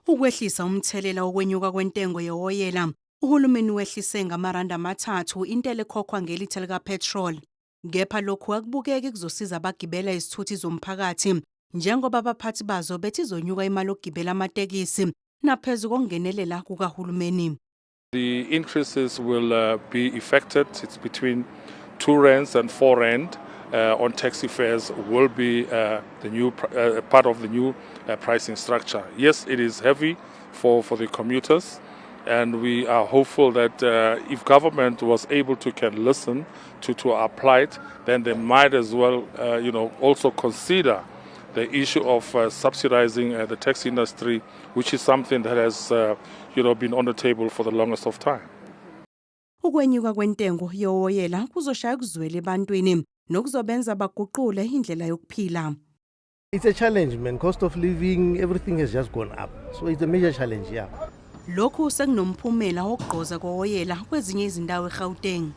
Ukwehlisa umthelela wokwenyuka kwentengo yewoyela, uhulumeni wehlise ngamaranda 3 intela ekhokhwa ngelitha likapetrol. Kepha lokhu akubukeki kuzosiza abagibela izithuthi zomphakathi, njengoba abaphathi bazo bethi izonyuka imali yokugibela amatekisi naphezu kokungenelela kukahulumeni. The increases will be effected. It's between 2 rands and 4 rand on taxi fares will be the new part of the new pricing structure. Yes, it is heavy for the commuters, and we are hopeful that if government was able to can listen to apply it, then they might as well also consider the issue of subsidizing the taxi industry, which is something that has been on the table for the longest of time. Ukwenyuka kwentengo yowoyela kuzoshaya kuzwele ebantwini nokuzobenza baguqule indlela yokuphila. It's a challenge, man. Cost of living, everything has just gone up. So it's a major challenge, yeah. Lokhu sekunomphumela wokugqoza kowoyela kwezinye izindawo eGauteng.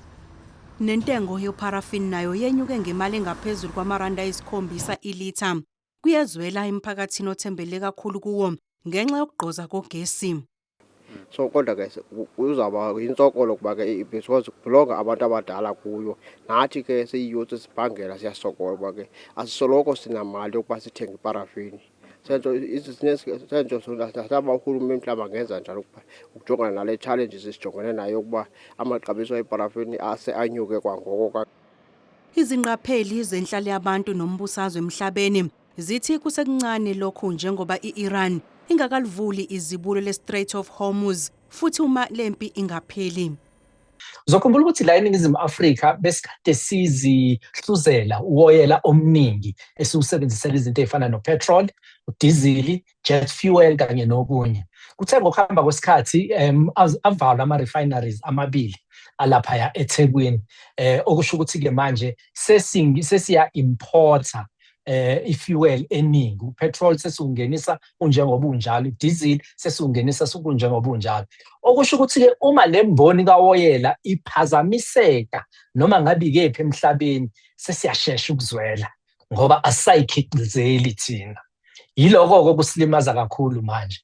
Nentengo yopharafini nayo yenyuke ngemali engaphezulu kwamaranda 7 ilitha. Kuyezwela emphakathini othembele kakhulu kuwo ngenxa yokugqoza kogesi. So kodwa ke kuzawuba yintsokolo kuba ke because kubhulonga abantu abadala kuyo, nathi ke siyi-youth siphangela siyasokola kuba ke asisoloko sinamali yokuba sithenge iparafini. Sentsho saba urhulumente mhlawumbi angenza njalo ukuba ukujongana nale challenges sijongene nayo yokuba amaxabiso eparafini ase anyuke kwangoko. Izingqapheli zenhlalo yabantu nombusazwe emhlabeni zithi kusekuncane lokhu, njengoba i-Iran ingakalivuli izibulo le-Strait of Hormuz futhi uma lempi ingapheli. Uzokhumbula ukuthi la eNingizimu Afrika besikade sizihluzela uwoyela omningi esiwusebenzisela izinto ey'fana no-petrol, udizili, jet fuel kanye nokunye. Kuthe ngokuhamba kwesikhathi avalwa ama-refineries amabili alaphaya eThekwini, okusho ukuthi-ke manje sesiya-importa i-fuel eningi. U-petrol sesiwungenisa unjengoba unjalo, i-diesel sesiwungenisa kunjengoba unjalo. Okusho ukuthi-ke uma le mboni kawoyela iphazamiseka noma ngabe ikephi emhlabeni, sesiyashesha ukuzwela ngoba asisayikhiqizeli thina. Yiloko-ke okusilimaza kakhulu manje.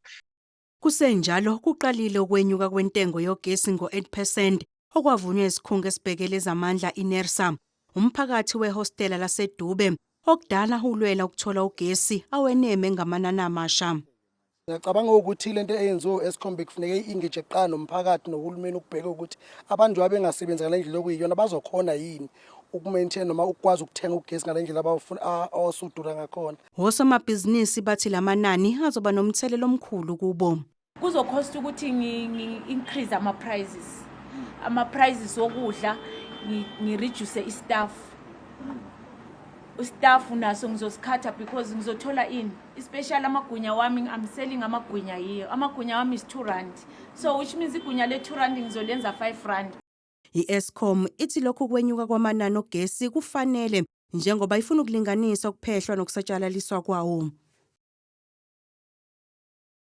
Kusenjalo, kuqalile ukwenyuka kwentengo yogesi ngo-8% okwavunywa isikhungo esibhekele ezamandla iNERSA. Umphakathi wehostela laseDube okudala ulwela ukuthola ugesi aweneme ngamanani amasha. Ngiyacabanga ukuthi lento eyenziwe u-Eskom bekufuneke i-engage kuqala nomphakathi nohulumeni ukubheka ukuthi abantu abengasebenzi ngale ndlela okuyiyona bazokhona yini uku-maintain noma ukukwazi ukuthenga ugesi ngale ndlela abawufuna awasudura ngakhona. Osomabhizinisi bathi lamanani azoba nomthelela omkhulu kubo. Kuzokhosta ukuthi ngi-increase ama-prices okudla, ngi-reduce i-staff. U-staff naso ngizosikhatha because ngizothola ini, especially amagwinya wami. I'm selling amagwinya yiyo, amagwinya wami is 2 rand, so which means igwinya le-2 rand ngizolenza 5 rand. I-Eskom ithi lokhu kwenyuka kwamanani ogesi kufanele njengoba ifuna ukulinganisa ukuphehlwa nokusatshalaliswa kwawo.